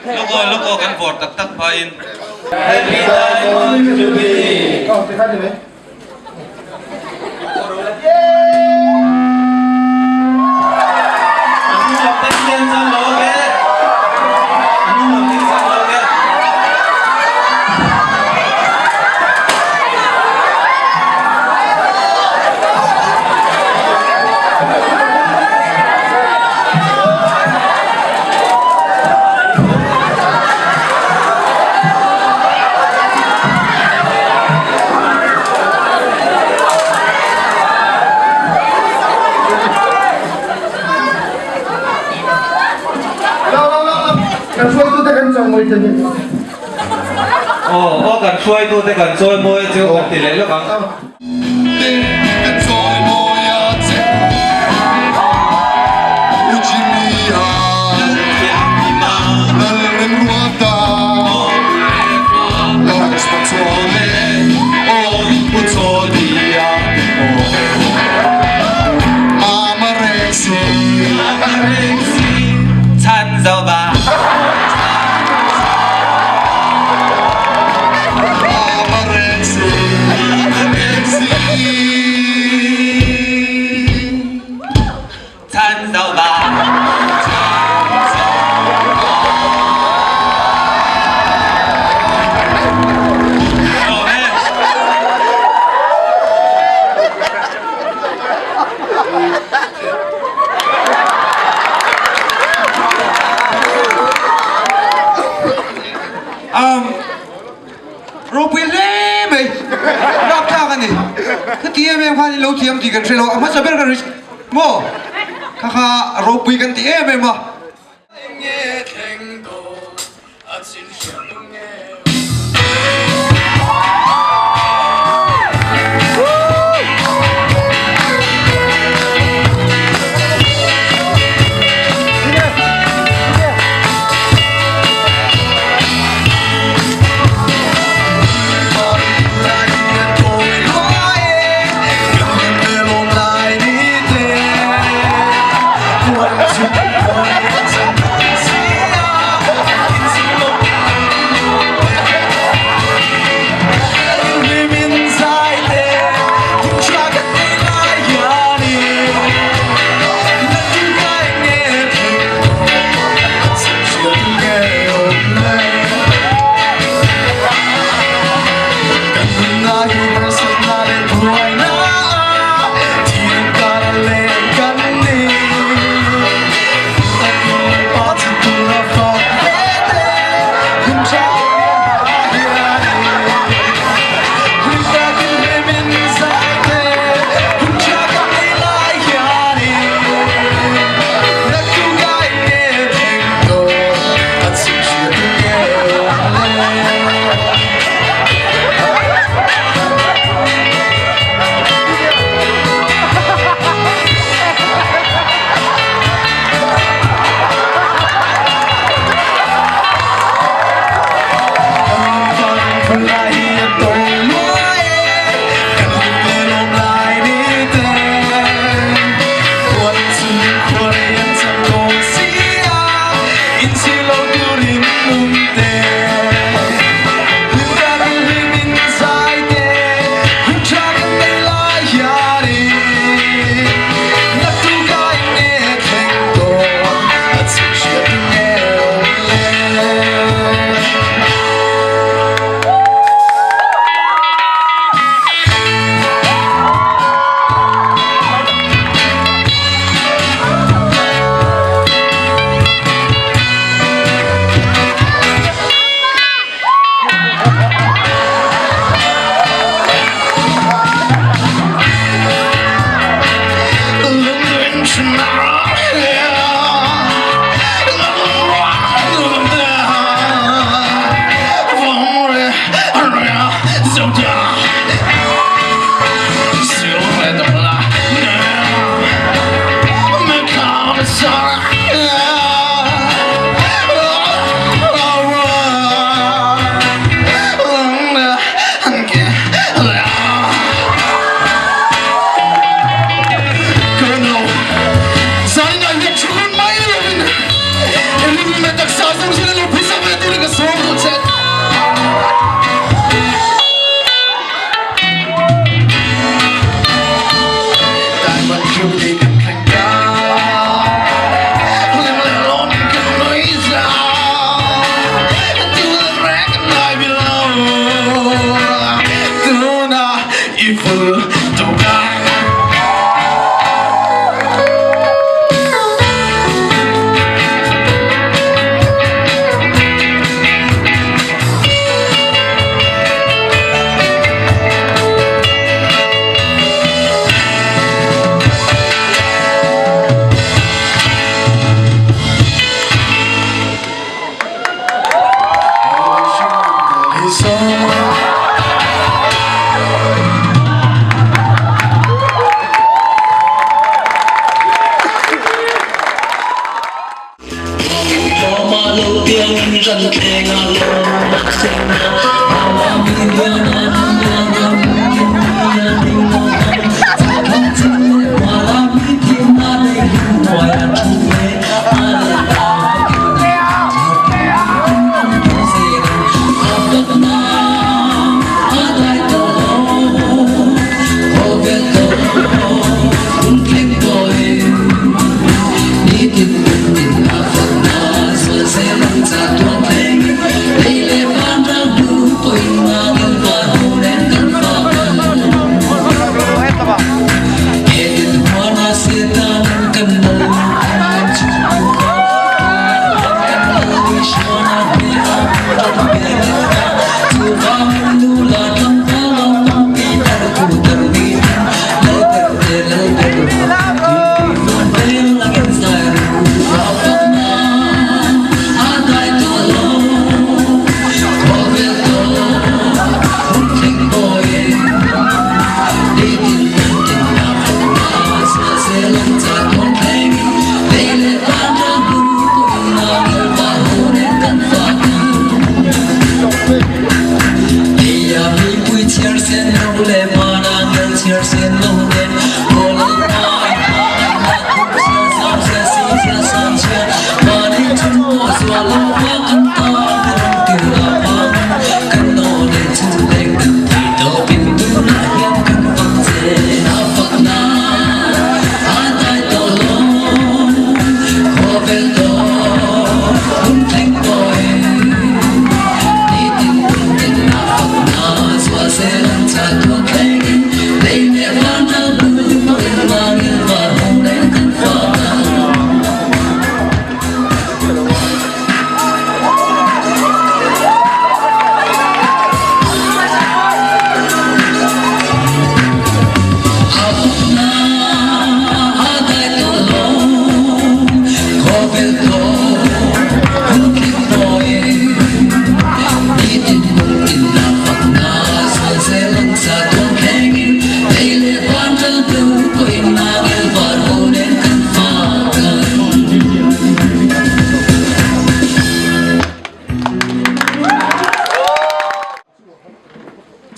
Lawk aw, lawk aw kan vawr tak tak hmain. Happy Diamond Jubilee! A hnung lam te hian chuan lo awm e. A hnung lam te chuan lo awm e. Kan hruaitute kan chawimawi te ni. Aw, aw kan hruaitute kan chawimawi chu kan ti leh lawk ang. Um, ropui hle mai rapthlak a ni khati em em khan in lo thiam tih kan hre lo a hmasa ber kan ri maw kha kha ropui kan ti em em a.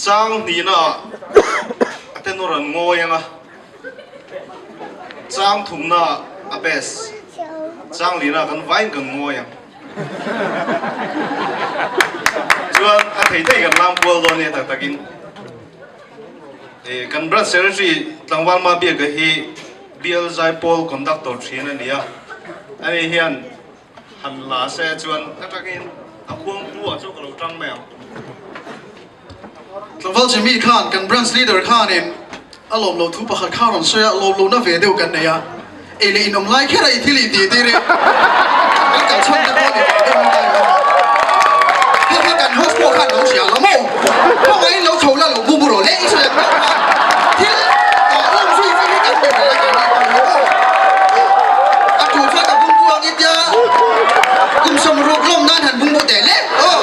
Chang hnihna ah a tenor an ngawi ang a, chang thumna ah a bass, chang lihna ah kan vaiin kan ngawi ang. Chuan a thei thei kan lam kual dawn nia tak takin. Kan branch secretary tlangval Mabiaka hi BL Zaipawl conductor thin a ni a, ani hian han la se chuan atangin a khuangpu ah chu ka lo tang mai ang. Tlangval Jimmy khan kan branch leader khanin a lawm lo thu pakhat kha rawn sawi a, lawm lohna ve deuh kan nei a, ei leh in awm lai kher a i thil intih tir i kan kal chhan te pawh ni ve deuh in lai awm a, hei kha kan host pawh khan lo hria lo maw? Khawngaih in lo chho la lo bu bu rawh le i sawi ang deuh khan thil ah um zui zui hi kan ber la keini pawh hi maw? A tu chuan ka bung bu ang i tia kum 60 lawm nan han bung bu teh le aw.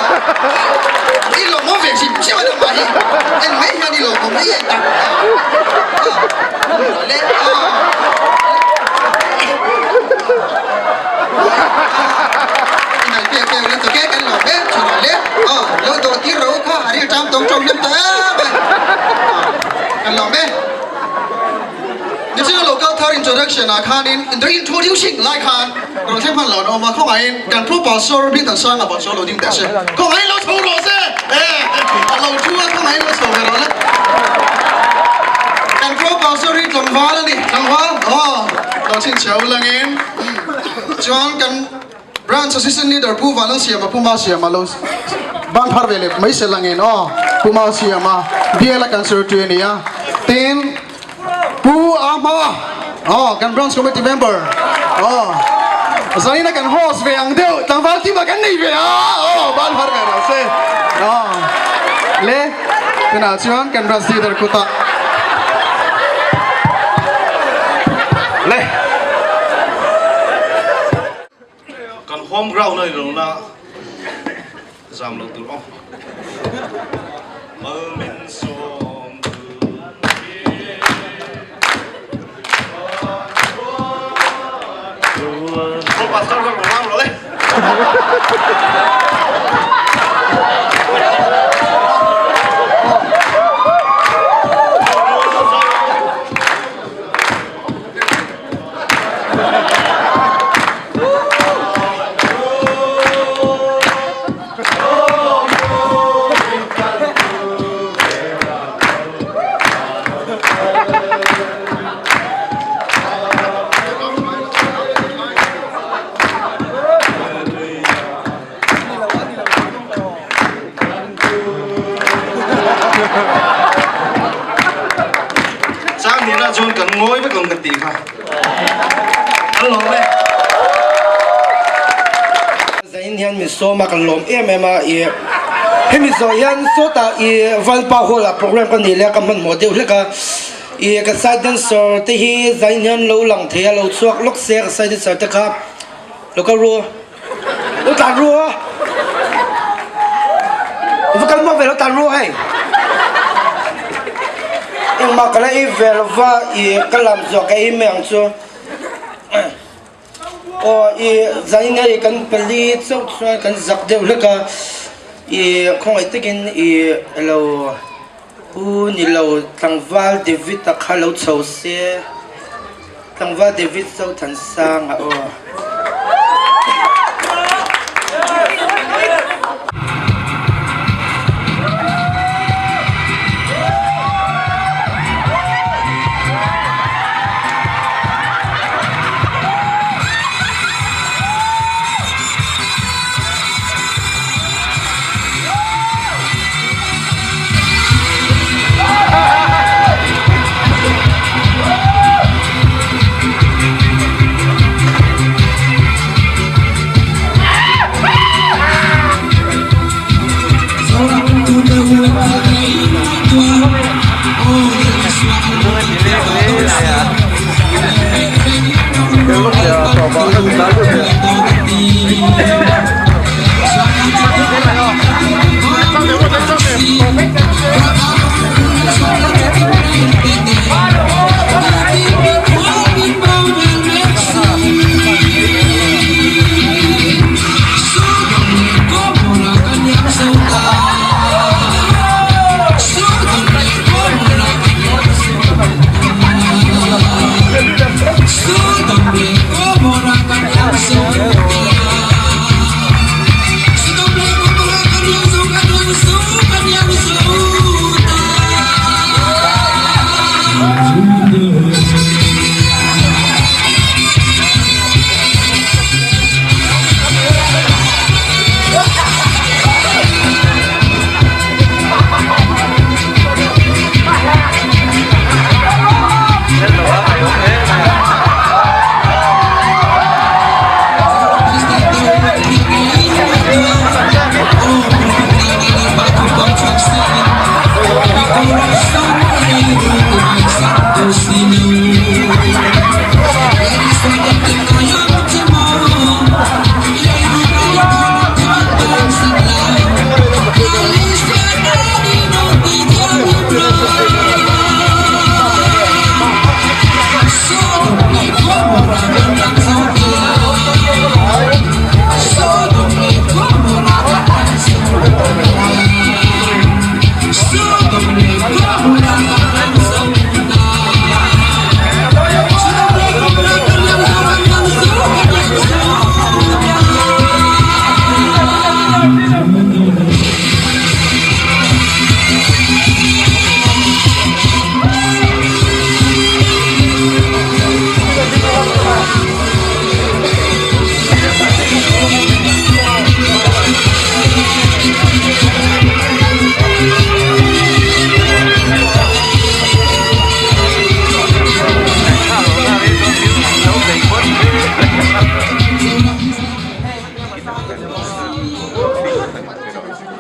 I lawmawm ve hrim hrim a nangmah hi en mai hian i lawmawm mai en tak le inai pek pek le toke kan lawm e chhana le lo do tir ro kha a ril tam tawng tawng nem ta mai kan lawm e Nichina local thar introduction ah khanin the introducing lai khan rawn thleng hman lo an awm a khawngaihin kan Pu Pastor Bingtan Sanga pawh chu a lo ding teh se khawngaihin lo chho rawh se eh a lo thu a khawngaihin lo chho ve rawh le kan Pu Pastor hi tlangval a ni tlangval aw lo chhinchhiah ulangin chuan kan Branch Assistant Leader Pu Vanlalsiama Pu Masiama lo ban phar ve leh mai sel angin aw Pu Masiama bial a kan secretary a ni a tin Pu Ahma aw kan Branch Committee member aw zanin a kan host ve ang deuh tlangval kima kan nei ve a aw ban phar ve rawh se aw le tunah chuan kan Branch Leader kutah le Kan home ground a ni lo na. Zam lo tur aw. Mal min sawm tu Aw pastor kha rawn ram lo le. Chang nihna chuan kan ngawi vek ang ka tih kha. An lawm e. Zain hian mi sawm a kan lawm em em a i hemi zawh hian sawtah i Valpa hall ah program ka nei leh a ka hmanhmawh deuh hlek a i ka side dancer te hi zain hian lo lang thei a lo chhuak lawk se ka side dancer te kha lo kal ru lo tlan ru a va kal muak ve lo tlan ru hei engmah ka la ei ve lo va i ka lam zawh ka ei mai ang chu. Aw i zain hei kan pali chauh chuan kan zak deuh hlek a, i khawngaih takin i lo pu ni lo tlangval David a kha lo chho se, tlangval David Zothansanga aw.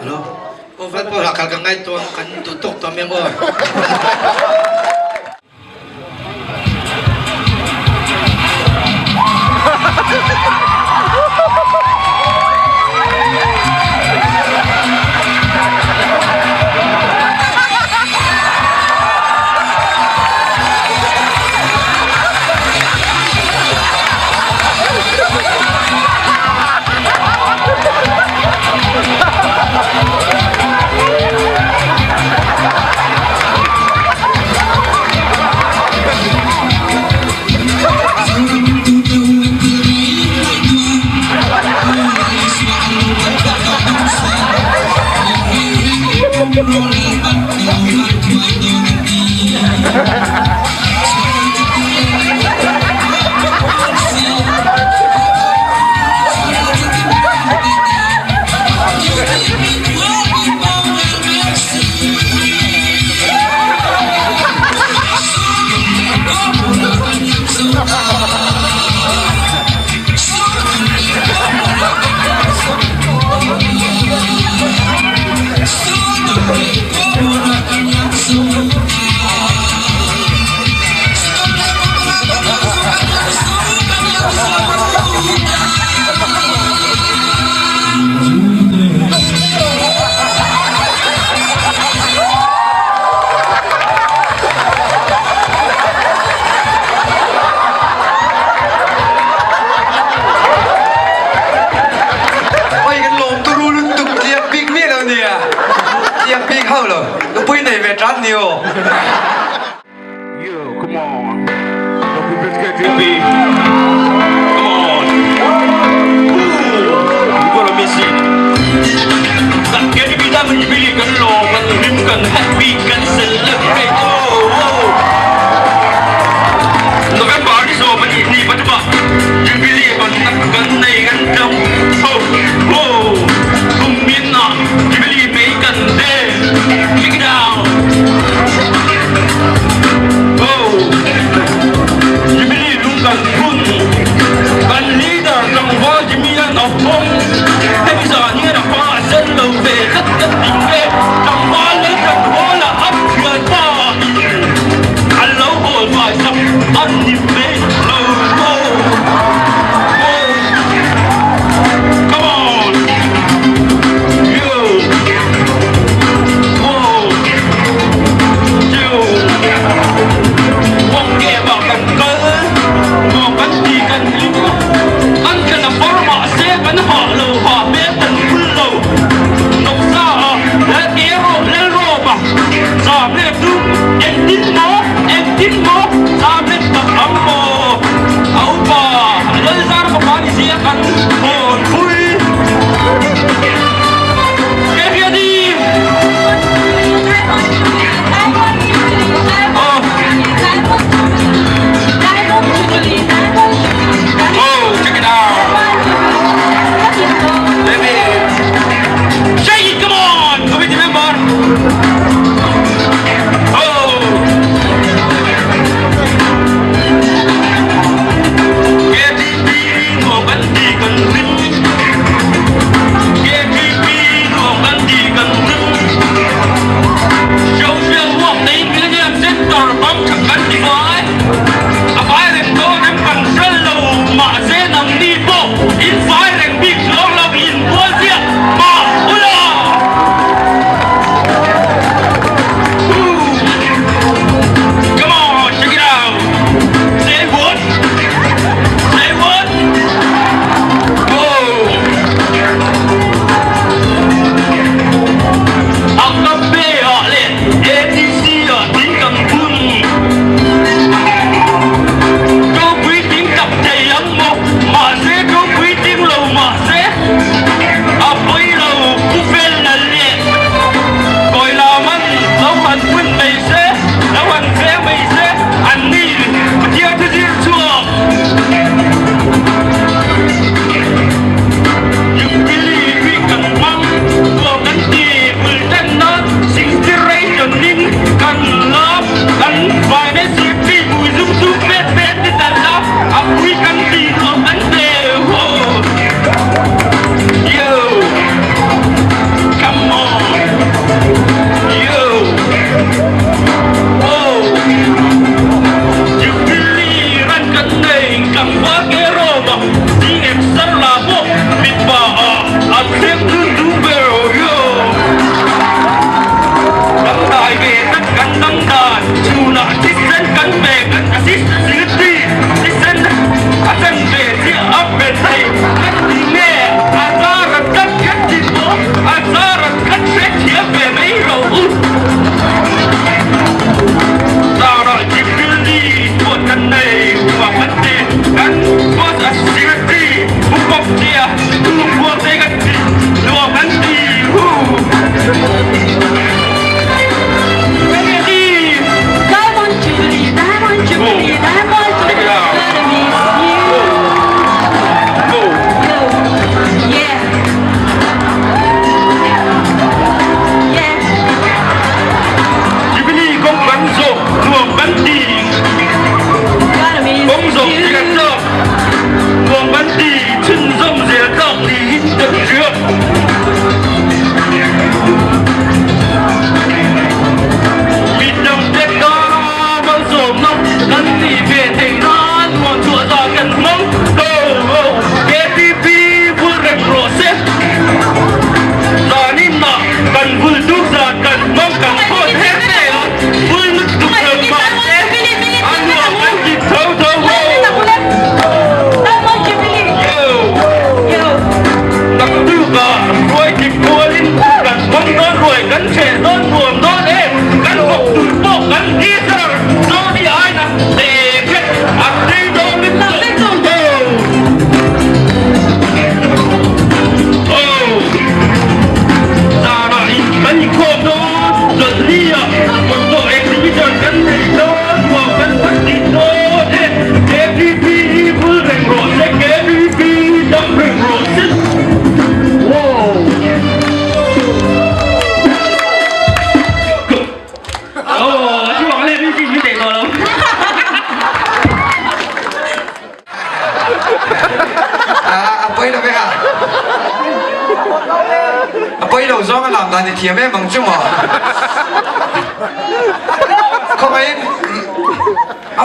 Hello. Aw vat pawh lah kal ka ngai tawh ang kan duh tawk tawh mai ang aw. Oi kan lawm turu lutuk tliak bik miah lo nia tliak bik hauh lo nupui nei ve tan ni aw. lo zawng a lam dan i thiam em ang chu maw? Khawngaihin a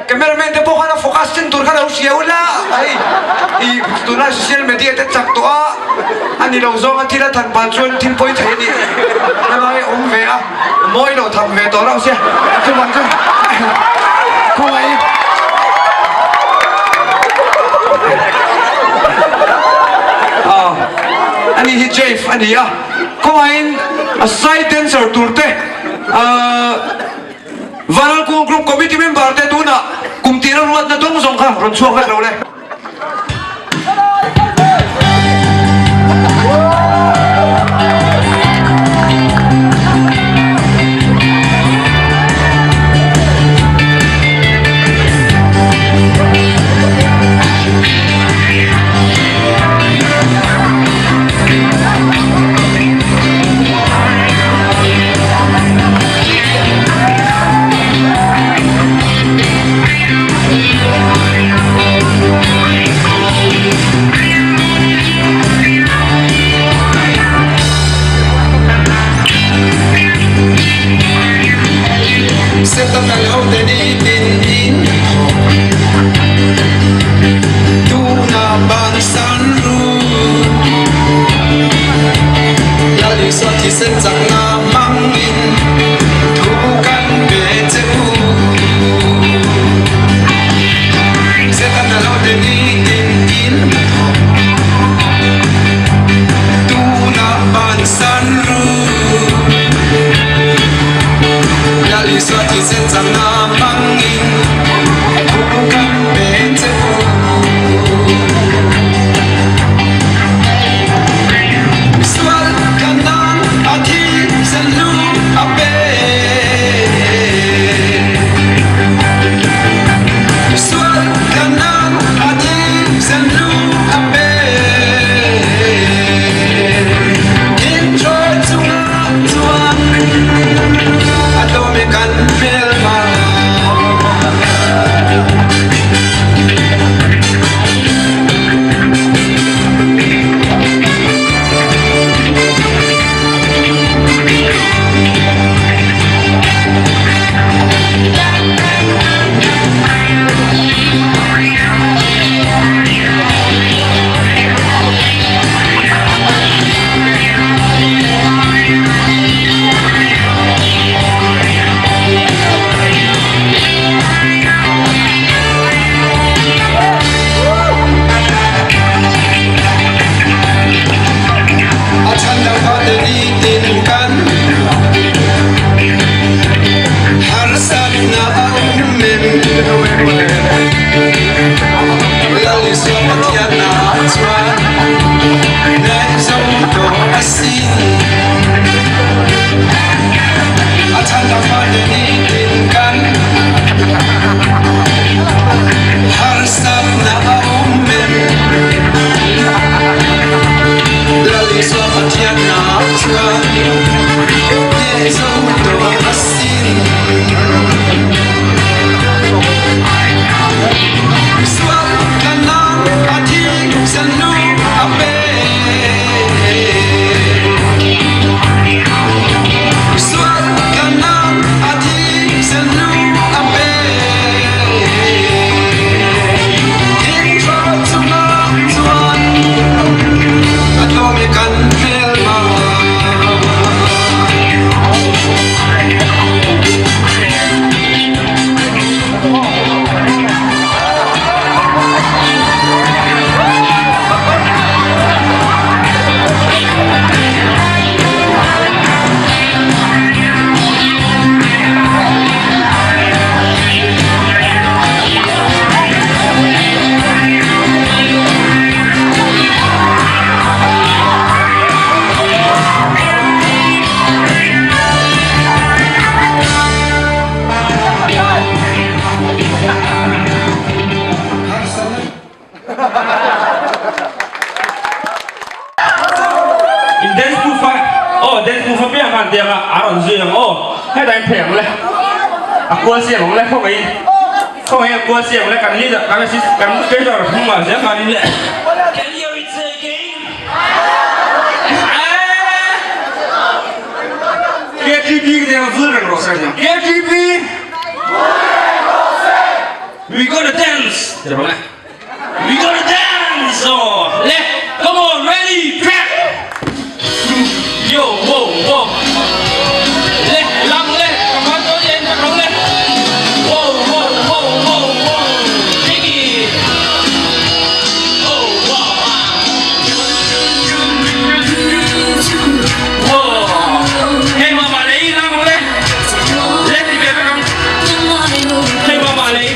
cameraman te pawh khan a focus chin tur kha lo hria ula hei i tuna social media te chak tawh a a ni lo zawng a thil a than pal chuan thil pawi thei a ni helai a awm ve a mawi lo tham ve tawh rauh sia chuvang chuan khawngaihin Ani hi Jeff a ni a, khawngaihin a side dancer tur te Vanlalkung Group Committee member te tunah kum tira ruatna dawng zawng kha rawn chhuak vek lo le. In dance move a aw dance move apiang khan tiang a a rawn zui ang aw hetah hian phei ang le a kual siam ang le khawngaihin khawngaihin a kual siam ang le kan leader kan assist kan treasurer hnungah zel khanin le Can you hear it say again? Channel vul reng rawh se ania. KTP! We gonna dance! Ti rawh le. We gonna dance! Aw le, come on, ready, crack! Yo, wo, wo. Le, lang le, ka hman dawn i en tak lo le. Wo, wo, wo, wo, wo. Take it! Oh, wow, ah. Hei mama lei lang le le ti ve vek ang hei mama lei.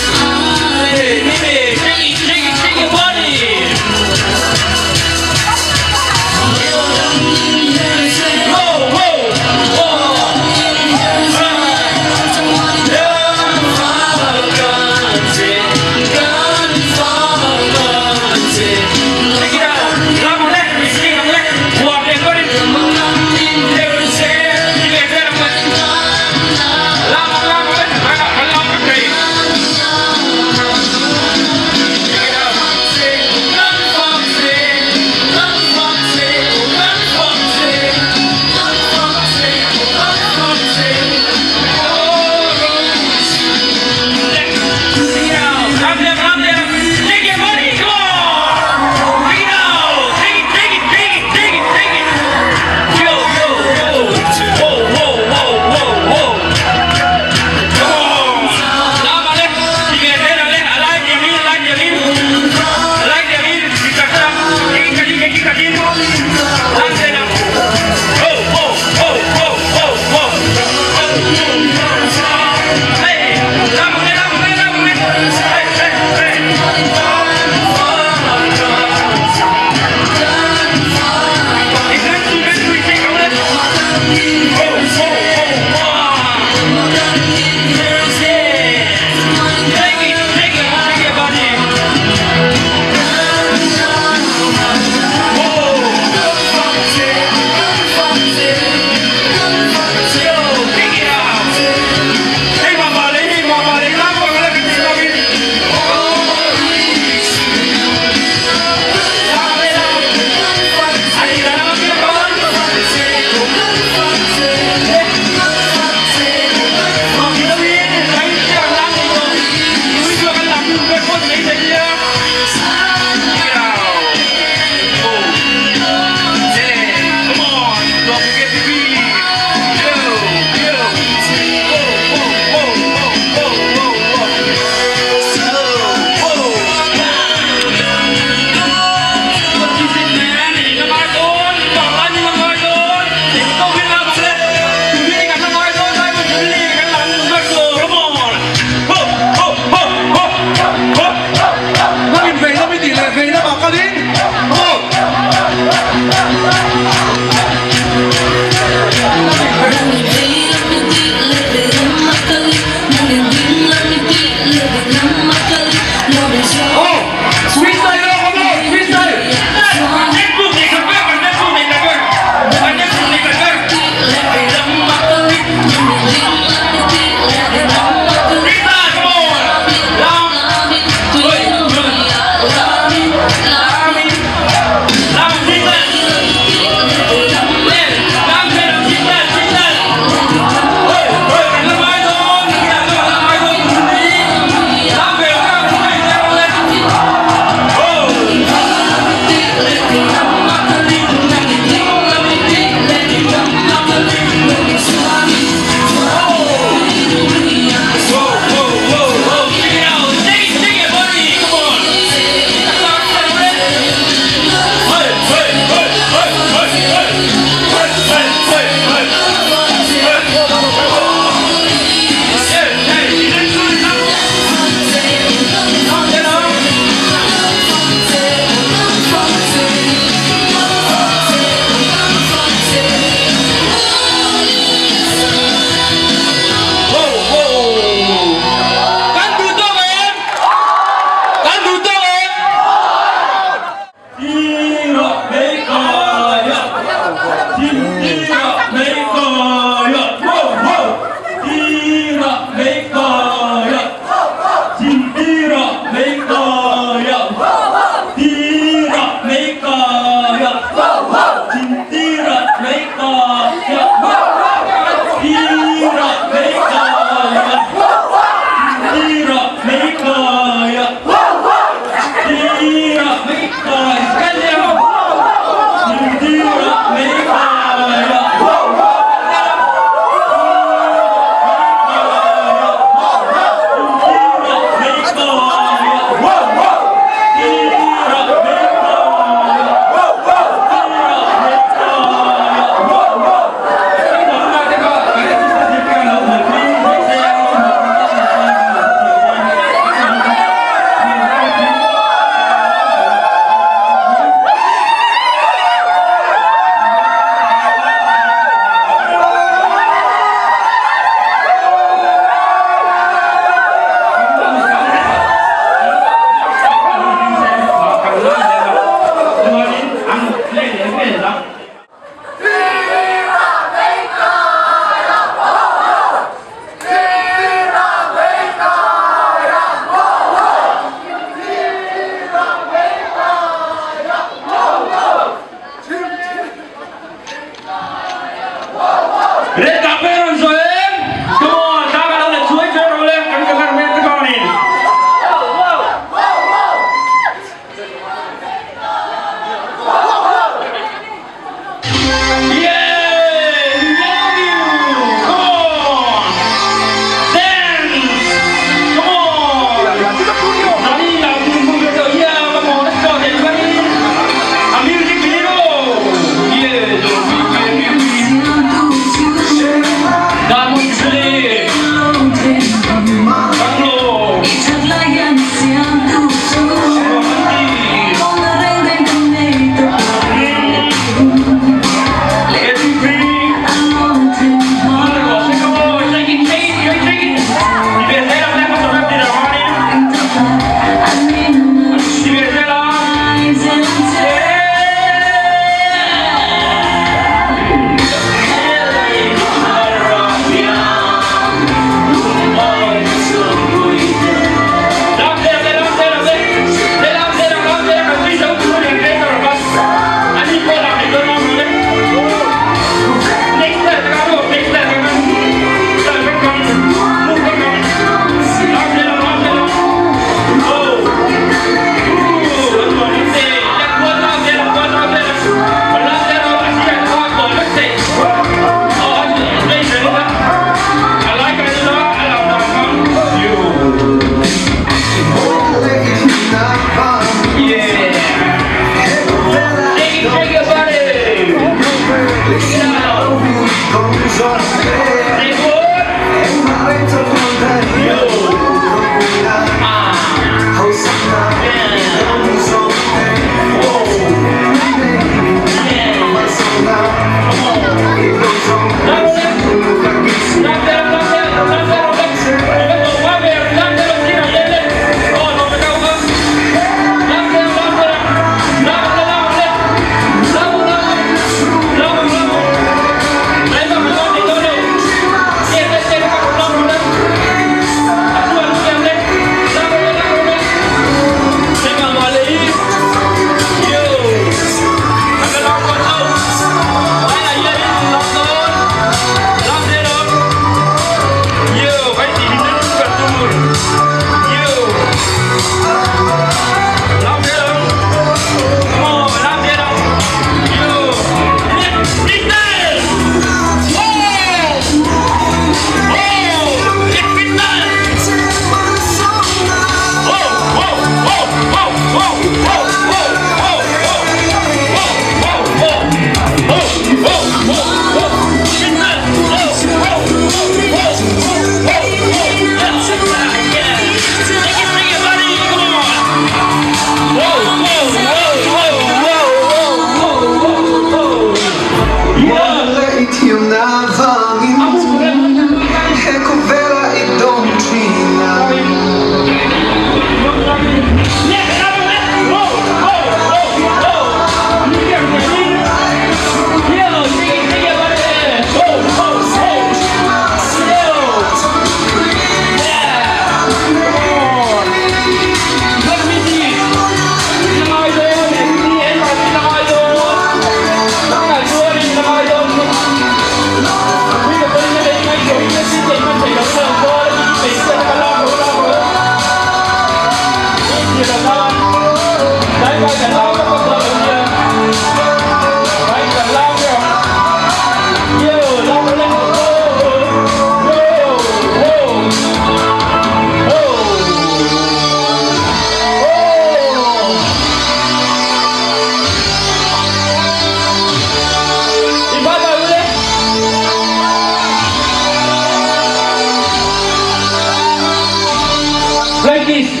Kiss.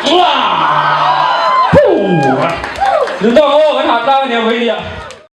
Mwah! Phuh! Duhtawk aw, kan hah tlang ania vawinia.